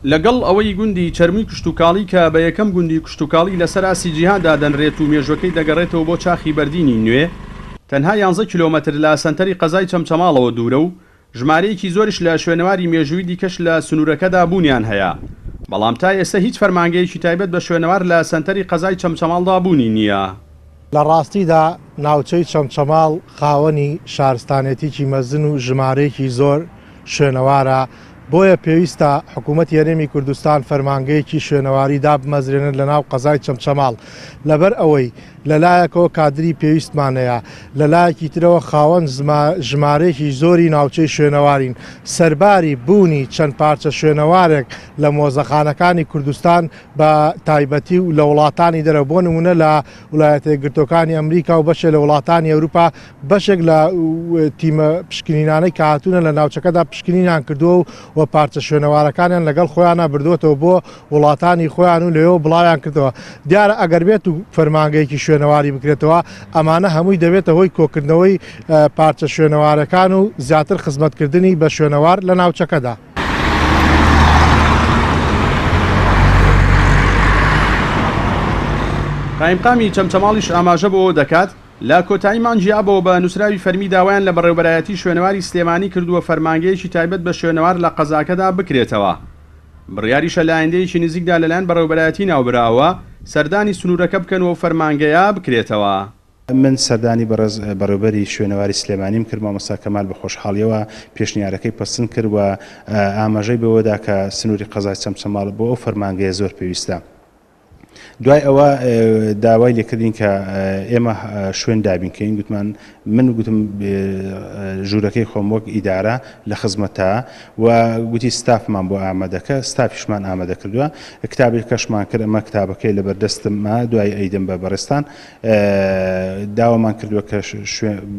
لەگەڵ ئەوەی گوندی چەرمووی کشتوکاڵی کە بە یەکەم گوندی کشتوکاڵی لەسەر ئاستی جیهان دادەنرێت و مێژوەکەی دەگەڕێتەوە بۆ چاخی بەردینی نوێ، تەنها یانزە کیلۆمەتر لە سەنتەری قەزای چەمچەماڵەوە دوورە و ژمارەیەکی زۆریش لە شوێنەواری مێژوویی دیکەش لە سنوورەکەدا بوونیان هەیە، بەڵام تا ئێستە هیچ فەرمانگەیەکی تایبەت بە شوێنەوار لە سەنتەری قەزای چەمچەماڵدا بوونی نییە. لە ڕاستیدا ناوچەی چەمچەماڵ خاوەنی شارستانێتیکی مەزن و ژمارەیەکی زۆر شوێنەوارە، بۆیە پێویستە حکوومەتی هەرێمی کوردستان فەرمانگەیەکی شوێنەواری دابمەزرێنێت لەناو قەزای چەمچەماڵ، لەبەر ئەوەی لەلایەکەوە کادری پێویستمان هەیە، لەلایەکی ترەوە خاوەن ژمارەیەکی زۆری ناوچەی شوێنەوارین، سەرباری بوونی چەند پارچە شوێنەوارێک لە مۆزەخانەکانی کوردستان بە تایبەتی و لە وڵاتانی دەرەوە بۆ نموونە لە ولایەتە یەکگرتووەکانی ئەمریکا و بەشێ لە وڵاتانی ئەوروپا بەشێک لە تیمە پشکنینانەی کە هاتوونە لە ناوچەکەدا پشکنینیان کردووە و و پارچە شوێنەوارەکانیان لەگەڵ خۆیانە بردووەتەوە بۆ وڵاتانی خۆیان و لەوێوە بڵاویان کردەوە. دیارە ئەگەر بێت و فەرمانگەیەکی شوێنەواری بکرێتەوە ئەمانە هەمووی دەبێتە هۆی کۆکردنەوەی پارچە شوێنەوارەکان و زیاتر خزمەتکردنی بە شوێنەوار لە ناوچەکەدا. قایمقامی چەمچەماڵیش ئاماژە بەوە دەکات، لە کۆتایی مانگی ئابەوە بە نووسراوی فەرمی داوایان لە بەڕێوەبەرایەتی شوێنەواری سلێمانی کردووە فەرمانگەیەکی تایبەت بە شوێنەوار لە قەزاکەدا بکرێتەوە. بڕیاریشە لە ئایندەیەکی نزیکدا لەلایەن بەڕێوەبەرایەتی ناوبراوە سەردانی سنوورەکە بکەن و ئەو فەرمانگەیە بکرێتەوە. من سەردانی بەڕێز بەڕێوبەری شوێنەواری سلێمانیم کرد، مامۆستا کەمال بە خۆشحاڵیەوە پێشنیارەکەی پەسند کرد و ئاماژەی بەوەدا کە سنووری قەزای چەمچەماڵ بۆ ئەو فەرمانگەیە زۆر پێویستە. دوای ئەوە داوای لێکردین کە ئێمە شوێن دابین کەین، گوتمان من گوتم ژوورەکەی خۆم وەک ئیدارە لە خزمەتە و گوتی ستافمان بۆ ئامادەکە، ستافیشمان ئامادە کردووە، کتابێکەشمان کرد، ئەمە کتابەکەی لەبەردەستمە، دوای ئەیدەم بە بەڕێزتان. داوامان کردووە کە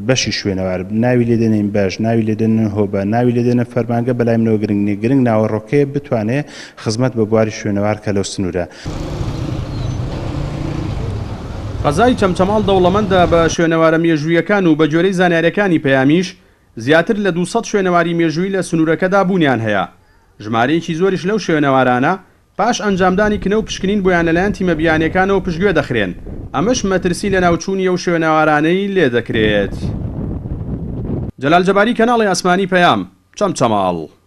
بەشی شوێنەوار ناوی لێ دەنێین بەش، ناوی لێ دەنێن هۆبە، ناوی لێ دەنێن فەرمانگە، بەلای منەوە گرنگ نییە، گرنگ ناوەڕۆکەیە بتوانێ خزمەت بە بواری شوێنەوار کە لەو سنوورە. قەزای چەمچەماڵ دەوڵەمەندە بە شوێنەوارە مێژووییەکان و بەگوێرەی زانیارییەکانی پەیامیش زیاتر لە 200 شوێنەواری مێژوویی لە سنوورەکەدا بوونیان هەیە، ژمارەیەکی زۆریش لەو شوێنەوارانە پاش ئەنجامدانی کنە و پشکنین بۆیان لەلایەن تیمە بیانیەکانەوە پشتگوێ دەخرێن، ئەمەش مەترسی لەناوچوونی ئەو شوێنەوارانەی لێدەکرێت. جەلال جەباری کەناڵی ئاسمانی پەیام، چەمچەماڵ.